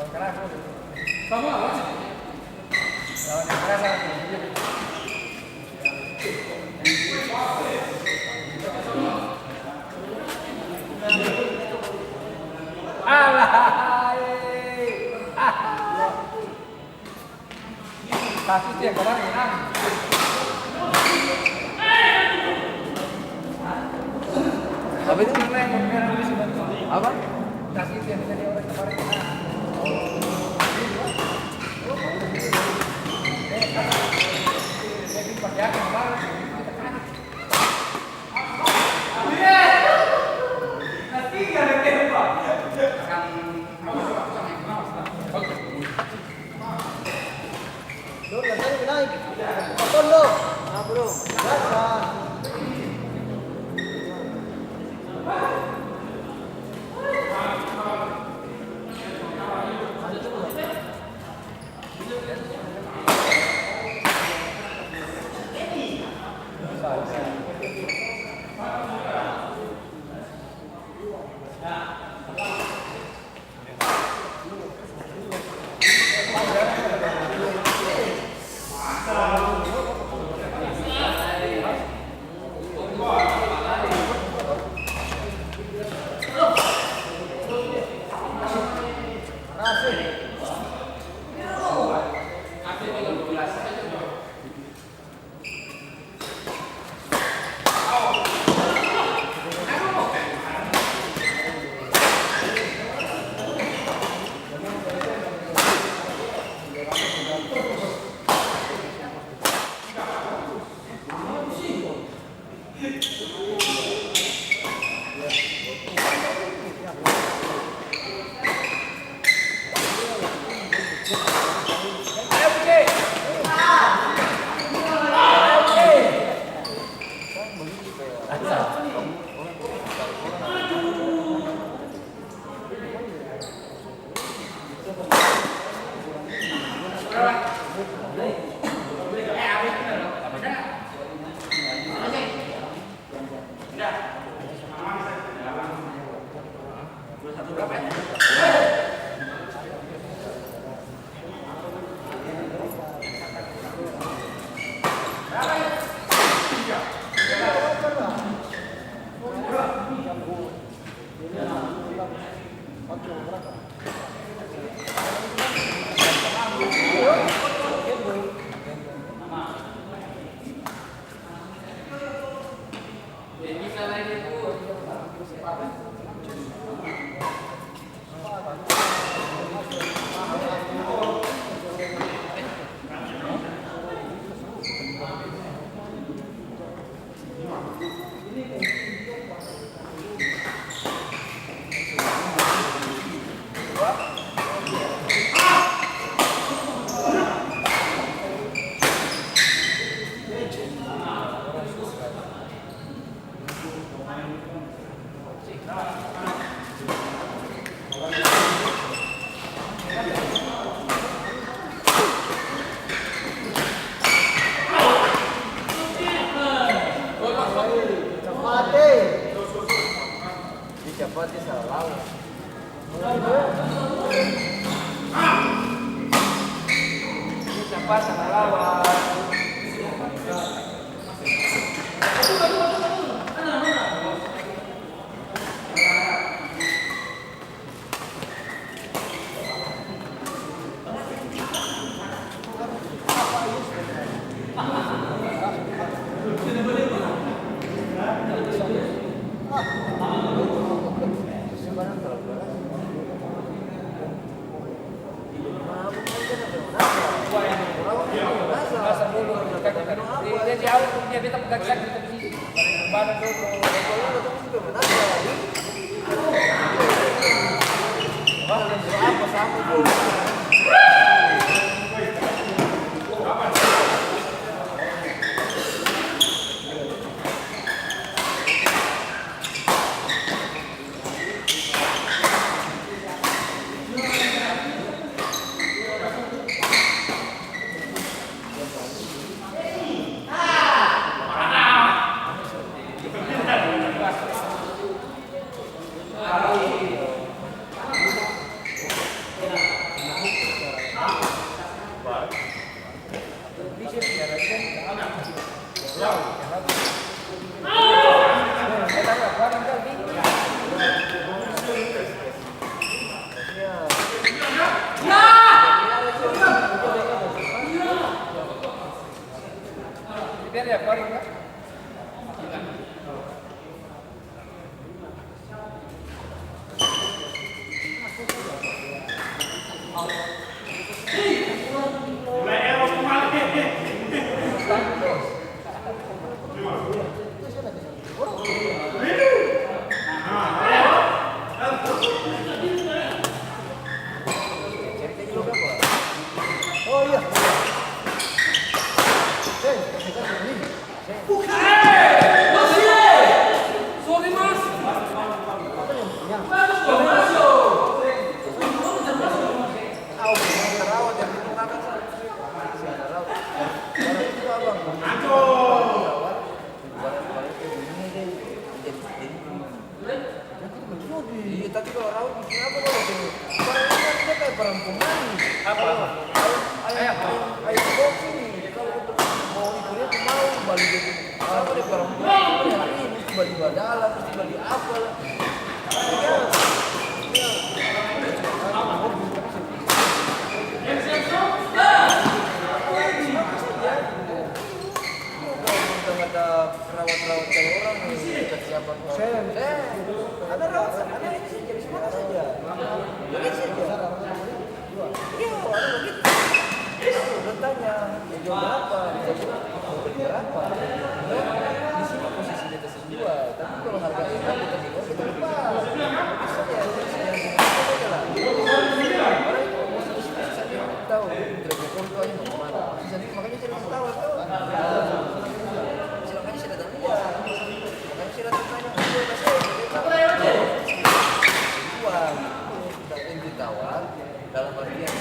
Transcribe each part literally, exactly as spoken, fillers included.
Alah, eh. Kasih dia kemarin, ah. Apa itu? Apa? Kasih dia tadi orang kemarin, ah. Iya, tapi kalo rawa biking apa kalo seng? Barang ini kan dia kaya perang pemain. Apa? Ayam, ayam, ayam, ayam box ini. Kalo mau itu dia tuh mau bali dia tuh. Apa dia perang pemain? Ini mesti bali badala, mesti bali apa lah. Iya. Iya. Bukan ada rawat-rawat kaya orang nih, kasiapan kau. Eh, ada rawat sa-, ada ini saja, di sini saja. Ini saja. Iya, ada begitu. Dia tanya, "Jam berapa?" Dia bilang, "Jam berapa?" Di sini posisi di atas jua, tapi kalo harga enak kita di bawah, kita lupa. Bisa ya, terus ya, bisa aja lah. Orang itu mau satu sisi sendiri, tau, Jokowi itu aja mau kemana. Sisi sendiri, makanya saya kasih tau, tau. Makanya saya datang dia. Makanya saya datang tanya, "Jokowi kasih apa?" Dia bilang, "Dua." Kita ente tawar, dalam artian,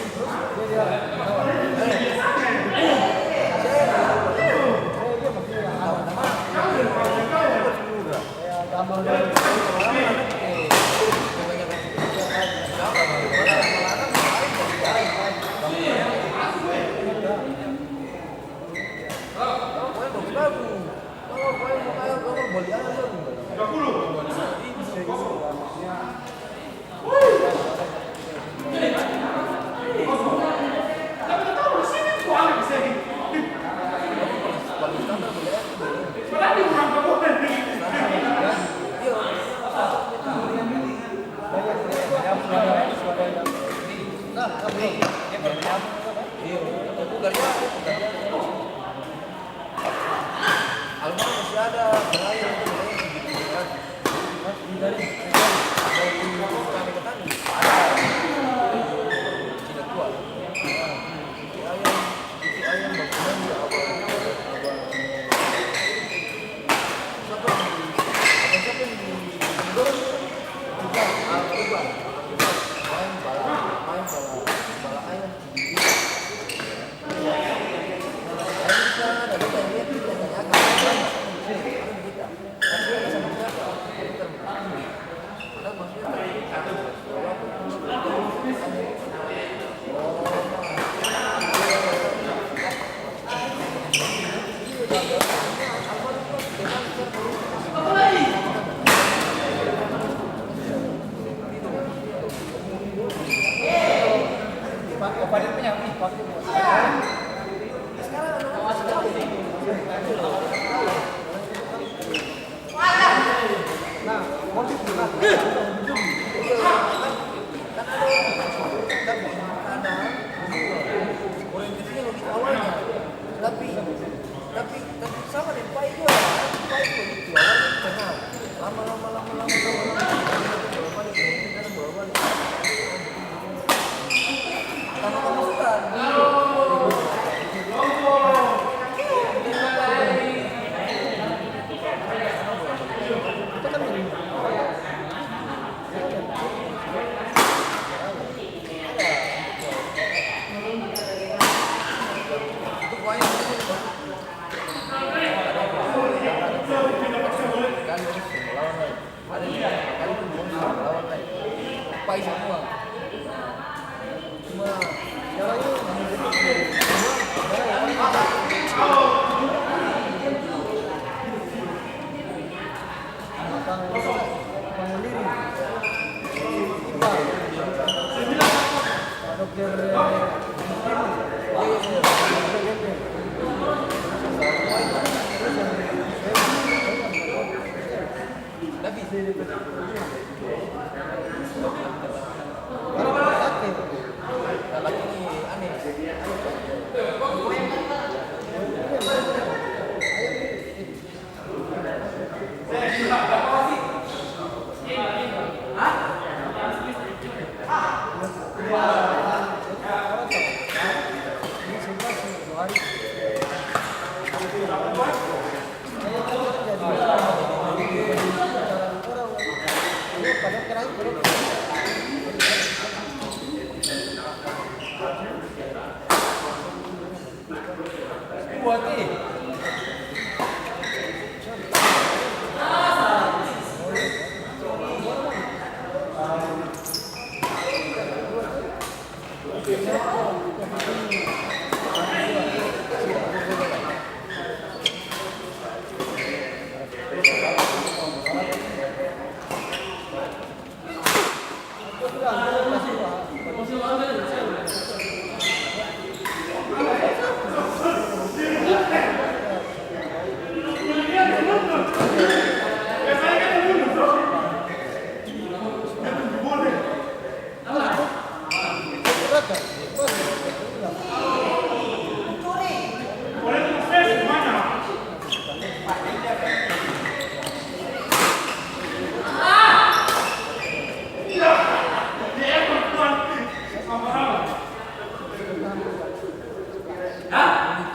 Almora masih ada, yang lain itu, yang lain itu, kan? Dari, dari, dari kami ke tadi, ada. Cina tua. Itu ayam, itu ayam bakunan ya, apa, apa, siapa yang di, apa, siapa yang di, di, di, di, ah, Iqbal. Iqbal. Main bala, main bala, bala ayam. Tapi, tapi, tapi sama deng pai jua, pai jua bagitu, awalnya tenang, lama, lama, lama, lama, lama, lama, bolak-balik, bolak-balik. Tanpa pemasukan. Pai samua. Cuma,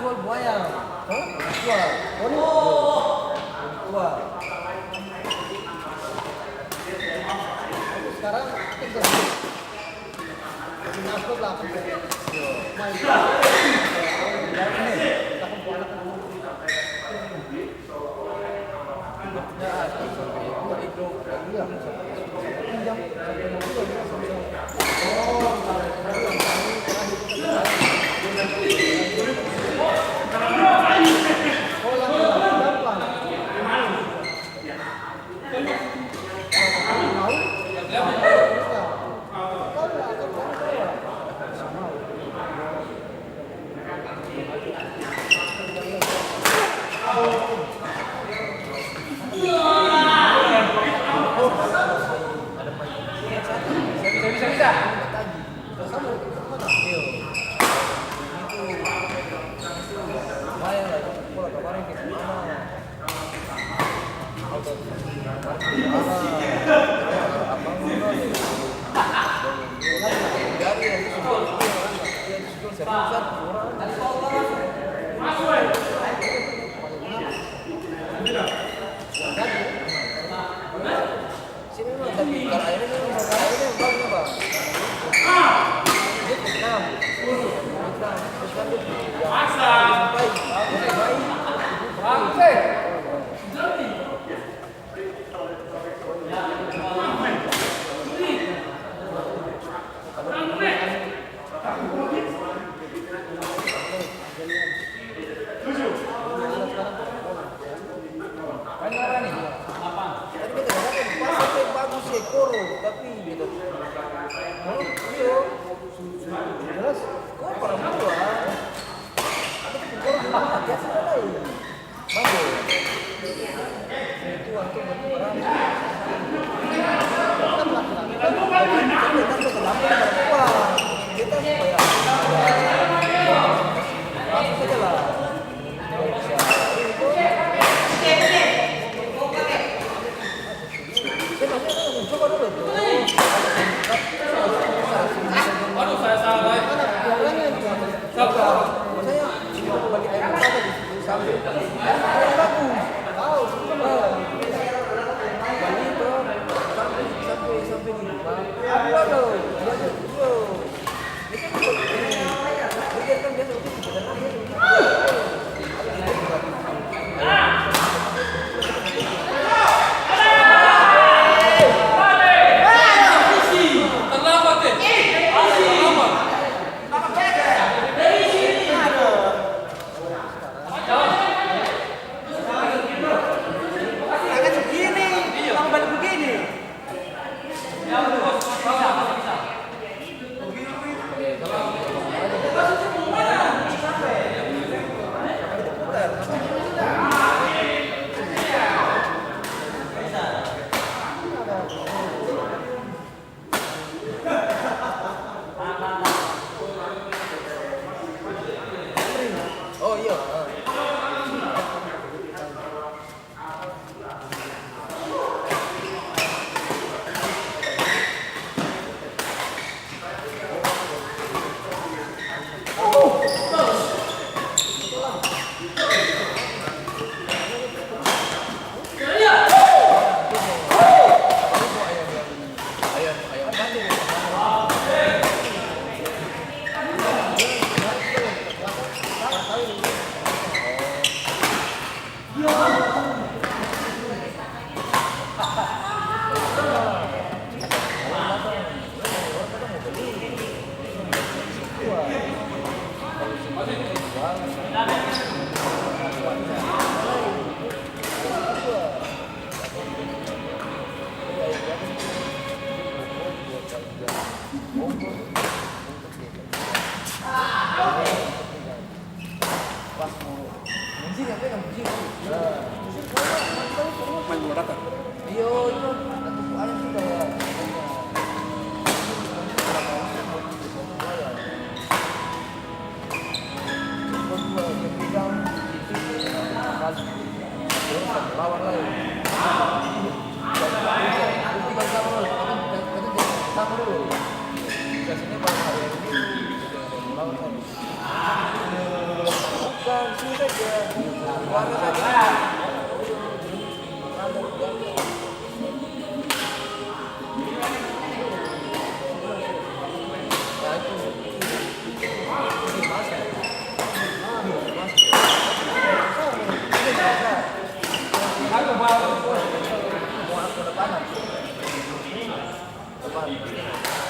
Betul buaya. Hah? Betul. Oh, ni? Betul. Sekarang,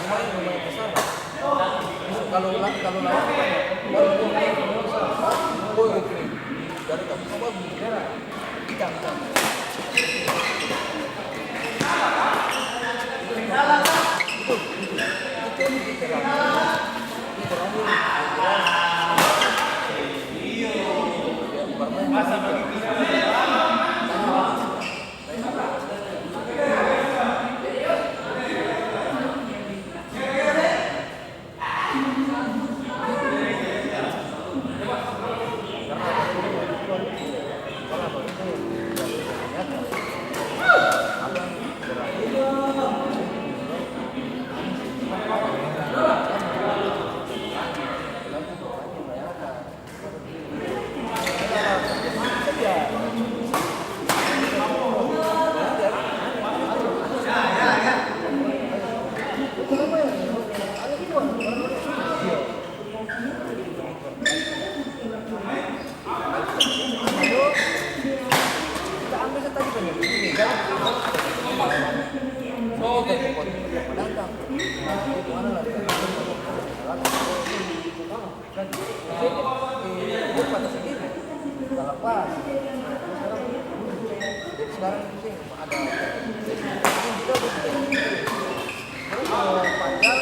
Lumayan, lumayan besar. Bisa, kalau la-, kalau lawan, baru dua kali. Oh, oke. Dari tadi, bagus. Ikan, ikan. Itu, itu, itu terang. Itu terang, itu terang. Ya, bermain. Jadi, eh, dia patah sendiri. Udah lepas. Jadi sekarang itu sih ada. Terus kalau panjang,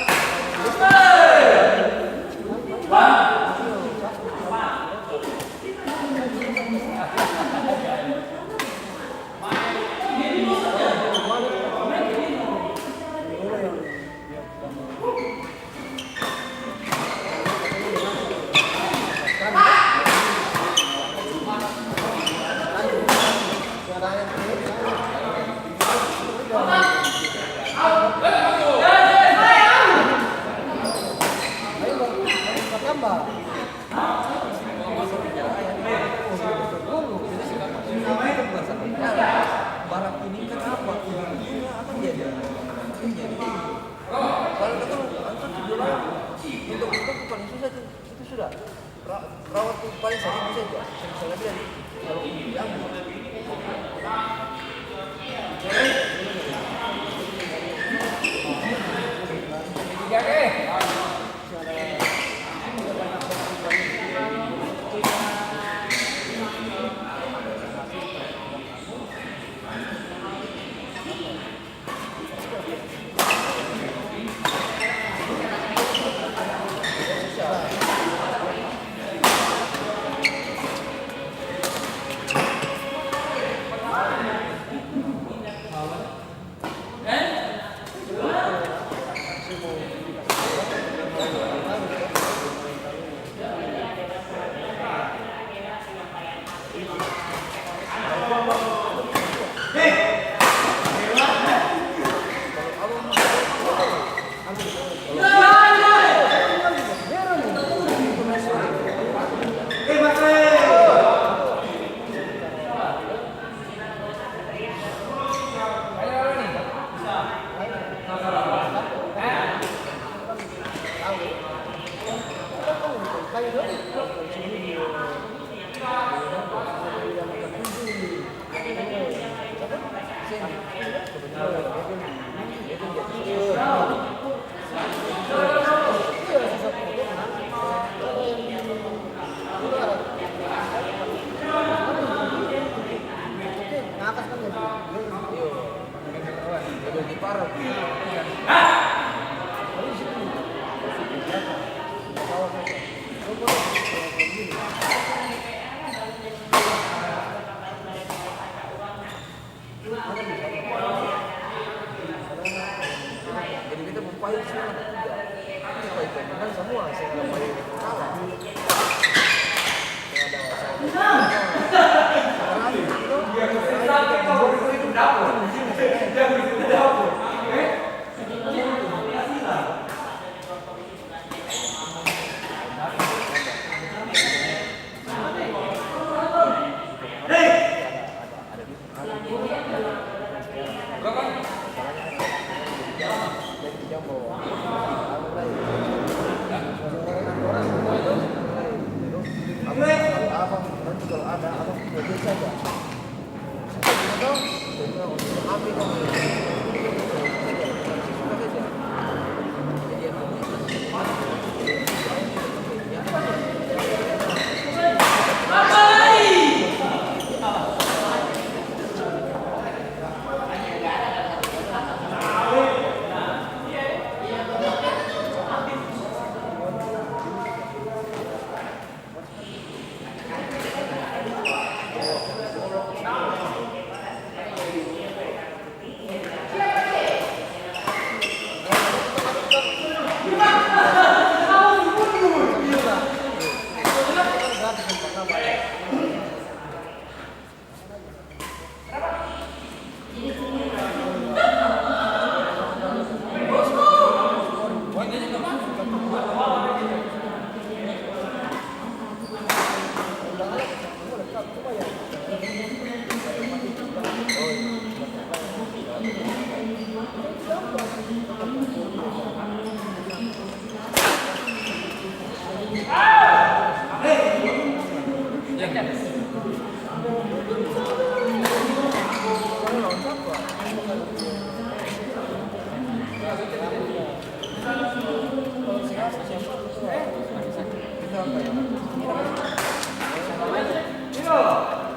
Barat ini kenapa? Ujung-ujungnya akan jadi, jadi. Kalau katong antar tujuh lawan, untuk, untuk paling susah tuh, itu sudah. Ra-, rawat tuh paling satu bisa aja. Bisa lebih dari kalau diambil. Jadi beta pung pahi semua ada tiga. Ini pahi komandan semua, seng ada pahi kalah. Seng ada, seng ada.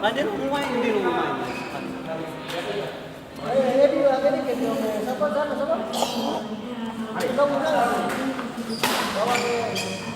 Nah, dia mau main, dia mau main. Eh, eh, dia bilang tadi ke dia, sapa, sana, sapa? Ada tahu, bilang. Bawa dia.